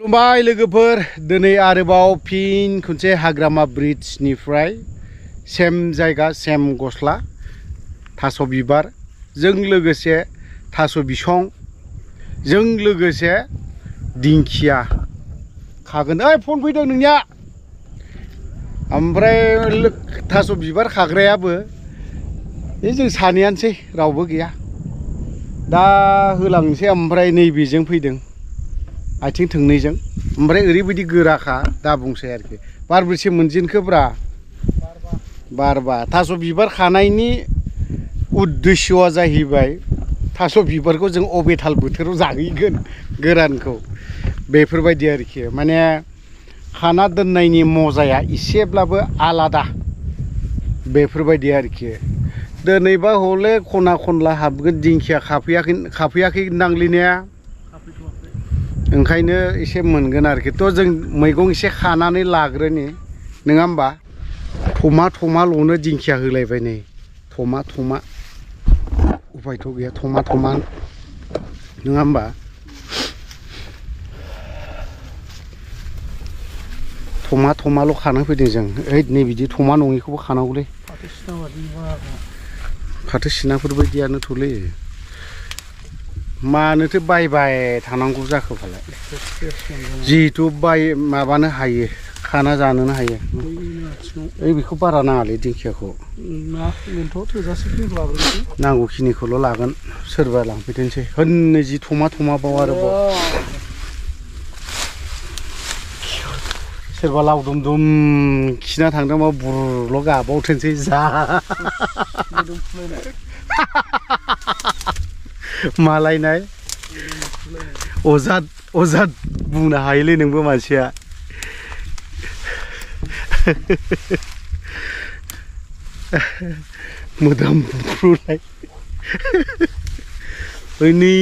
खुलुमबाय लोगोफोर दिनै आरोबाव फिन खनसे हाग्रामा ब्रिजनिफ्राय सेम जायगा सेम गस्ला थास' बिबार जों लोगोसे थास' बिसं जों लोगोसे दिंखिया खागोन। फन फैदों नोंनिया ओमफ्राय थास' बिबार खाग्रायाबो जों सानैयानोसै रावबो गैया दा होलांनोसै। ओमफ्राय नैबेजों फैदों आथिं थोंनैजों ओमफ्राय ओरैबायदि गोराखा दा बुंसै आरोखि बारबेसे मोनजेनखोब्रा बारबा। थास' बिबार खानायनि उद्देश्यआ जाहैबाय थास' बिबारखौ जों अबेथाल बोथोराव जाहैगोन गोरानखौ बेफोरबायदि आरोखि माने खाना दोननायनि मजाया एसेब्लाबो आलादा बेफोरबायदि आरोखि। दिनैबा हले खना खनला हाबगोन दिंखिया खाफैयाखै नांलिनाया ओंखायनो एसे मोनगोन आरोखि। थ' जों मैगं एसे खानानै लाग्रोनि नङा होमबा। थमा थमाल'नो दिंखिया होलायबाय नै थमा थमा उफायथ' गैया थमा थमा नङा होमबा। थमा थमाल' खाना फैदों जों ओइ नै बिदि थमा नङिखौबो खानांगौलै फाथो सिनाफोर बायदियानोथ'लै मानोथो बायबाय थानांगौ जाखो फालाय जिहेथु माबानो हायो खाना जानोनो हायो। ओइ बेखौ बारा नाङालै दिंखियाखौ नांगौखिनिखौल' लागोन सोरबा लांफैथोंसै होननै जि थमा थमाबाव आरोबाव सोरबा लावदुम दुम खिना थांदोंबा बुरल' गाबावथोंसै जा मालायनाय अजाद बुंनो हायोलै नोंबो मानसिया। मोदोमफ्रुलाय ओइ नै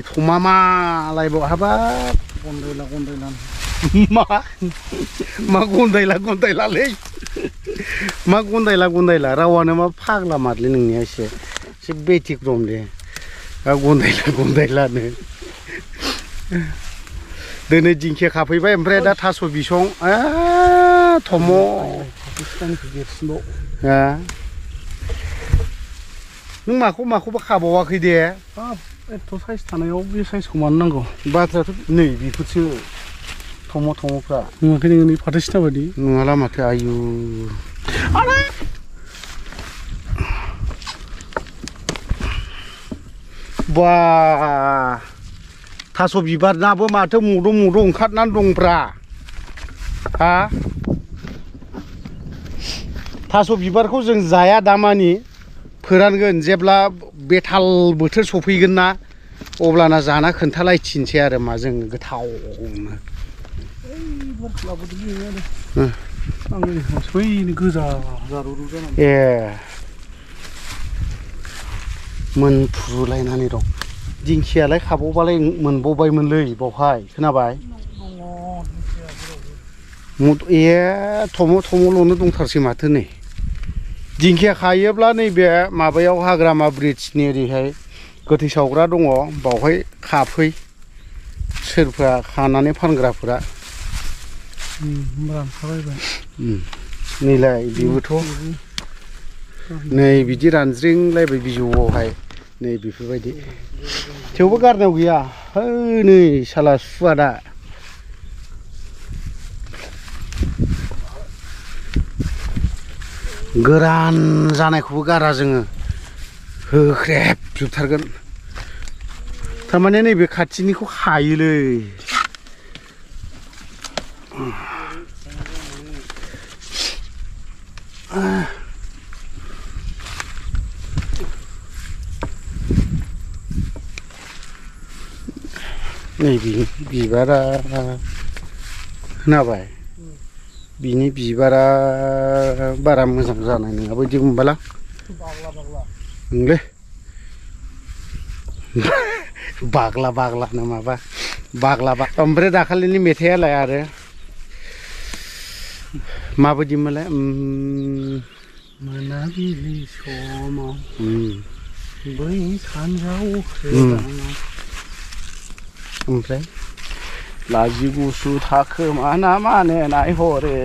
थमा मालायबाव हाबाब गन्दायला मा गन्दायलालै मा गन्दायला रावानो मा फाग्ला मारलै नोंनिया एसे बेथिक्रमलै गन्दायलानो। दिनै दिंखिया खाफैबाय ओमफ्राय दा थास' बिसं थम' नों माखौबा खाबावाखै दे एथ' साइज थानायाव बे साइजखौ मानो नांगौ बाथ्रायाथ' नै बेफोरसो थम'फ्रा नुवाखै नोङो नै फाथो सिना बायदि नङाला माथो आयु बा थास' बिबारनाबो माथो मद' ओंखारनानै दंब्रा हा। थास' बिबारखौ जों जाया दामानि फोरानगोन जेब्ला बेथाल बोथोर सफैगोन ना अब्लाना जाना खोन्थालायथिनसै आरो मा जों गोथावनो। ए मोनफ्रुलायनानै दं दिंखियालाय खाबावबालाय मोनबावबायमोनलै बावहाय खोनाबाय। ए थम'ल'नो दंथारसै माथो नै दिंखिया खायोब्ला नैबे माबायाव हाग्रामा ब्रिजनि ओरैहाय गोथै सावग्रा दङ बावहाय खाफै सोरफ्रा खानानै फानग्राफोरा नैलाय बेबोथ' नै बिदि रानज्रिंलायबाय बिजौआवहाय नै बेफोरबायदि थेवबो गारनायाव गैया नै साला सुवादा गोरान जानायखौबो गारा जोङो होख्रेब जोबथारगोन थारमाने नैबे खाथिनिखौ हायोलै नैबे बिबारा खोनाबाय बिनि बिबारा बारा मोजां जानाय नङा बायदि मोनबालां नोंलै बाग्ला ना माबा ओमफ्राय दाखालिनि मेथाइयालाय आरो माबायदिमोनलाय मोनाबिलि समाव बै सानजाव ओमफ्राय लाजि गुसु थाखो माना माने नायहरे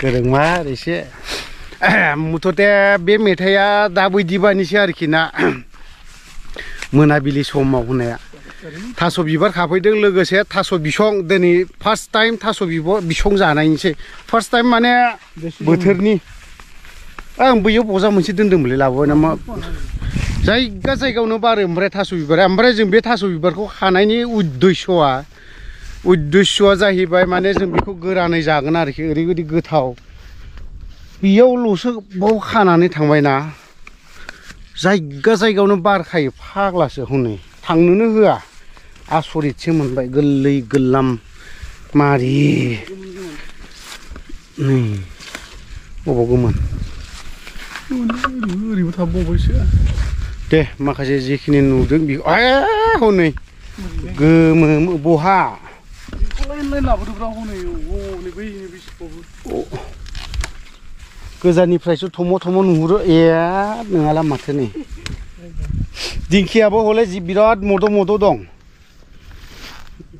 गोरोंमा एसे मुथते बे मेथाइआ दा बैदिबानिसो आरोखि ना मोनाबिलि समाव होनाया थास' बिबार खाफैदों लोगोसे थास' बिसं दिनै फार्स्ट टाइम थास' बिसं जानायनिसै फार्स्ट टाइम माने बोथोरनि आं बैयाव बजा मोनसे दोन्दोंमोनलै लाबोबाय नामा जायगा जायगायावनो बारो ओमफ्राय थास' बिबारा ओमफ्राय जों बे थास' बिबारखौ खानायनि उद्देस्यआ जाहैबाय माने जों बेखौ गोरानै जागोन आरोखि ओरैबायदि गोथाव बेयावल'सो बाव खानानै थांबायना जायगा जायगायावनो बारखायो फाग्लासो हनै थांनोनो होआ आसरितसो मोनबाय गोरलै गोरलाम मारि नै बबाव गोमोन ओरैबो थाबावबायसो दे माखासे जिखिनि नुदों बेखौ हनै गोमो बहा गोजाननिफ्रायसो थम' थम' नुहुरो ए नङाला माथो नै दिंखियाबो हले बिराद मद' मद' दं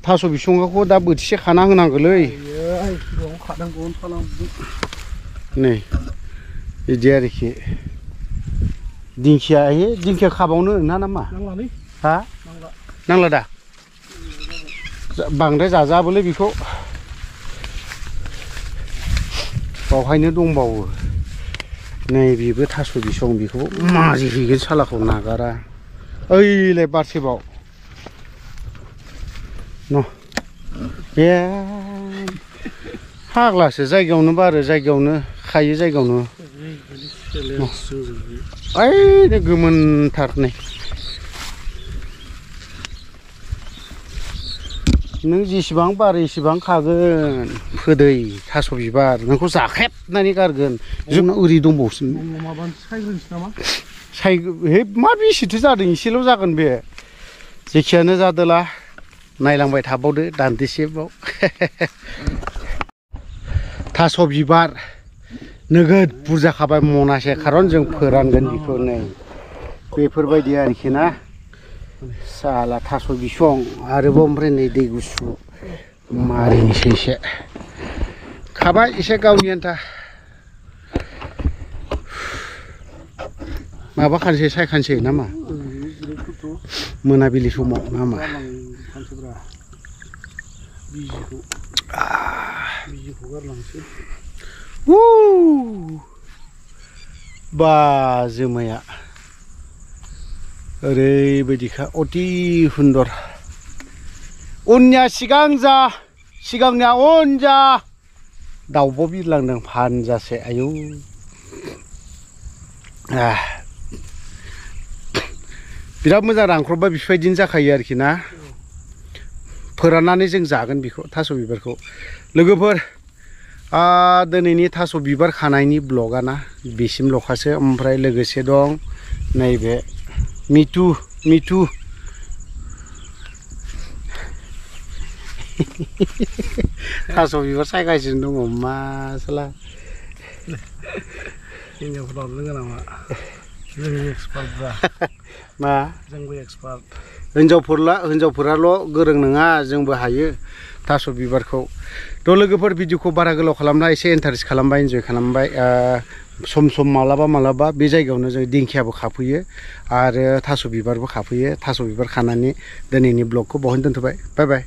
थास' बिसंखौ दा बोथिसे खाना होनांगौलै नै बिदि आरोखि दिंखिया खाबावनो ना नामा हा नांला दा बांद्राय जाजाबोलै बेखौ बावहायनो दंबावो नै बेबो थास' बिसं बेखौ माजि हैगोन सालाखौ नागारा ओइलाय बारसेबाव न बे फाग्लासो जायगायावनो बारो जायगायावनो खायो जायगायावनो ओइ गोमोनथार नै नों जेसेबां बारो एसेबां खागोन फोदै थास' बिबार नोंखौ जाख्रेबनानै गारगोन जोंना ओरै दंबावसो मा बेसेथो जादों एसेल' जागोन बे जेखियानो जादोला नायलांबाय थाबावदो दान्दिसेबाव थास' बिबार नोगोद बुरजा खाबाय मनासे खारन जों फोरानगोन बेखौ नै बेफोरबायदि आरोखि ना साला थास' बिसं आरोबाव ओमफ्राय नै दै गुसु मारिनोसै एसे खाबाय एसे गावनि आन्था माबा खानसै सायखानसै नामा मोनाबिलि समाव नामा बा जोमाया ओरैबायदिखा अति सुन्दर उननिया सिगां जा सिगांनिया उन जा दाउब' बिरलांदों फानजासे आयौ बिराद मोजां रानख्रबबा बेफोरबायदिनो जाखायो आरोखि ना फोराननानै जों जागोन बेखौ थास' बिबारखौ लोगोफोर दिनैनि थास' बिबार खानायनि ब्लगा ना बेसिमल'खासो ओमफ्राय लोगोसे दं नैबे मिथु थास' बिबार सायगासिनो दङ मा साला हिनजावफोराव रोङा नामा जोंनि एक्सपार्टब्रा मा जोंबो एक्सपार्ट हिनजावफोराल' गोरों नङा जोंबो हायो थास' बिबारखौ थ' लोगोफोर भिडिअखौ बारा गोलाव खालामना एसे इन्टारेस्ट खालामबाय इन्जय खालामबाय सम सम मालाबा बे जायगायावनो जों दिंखियाबो खाफैयो आरो थास' बिबारबो खाफैयो थास' बिबार खानानै दिनैनि ब्लगखौ बावनो दोनथ'बाय बाय बाय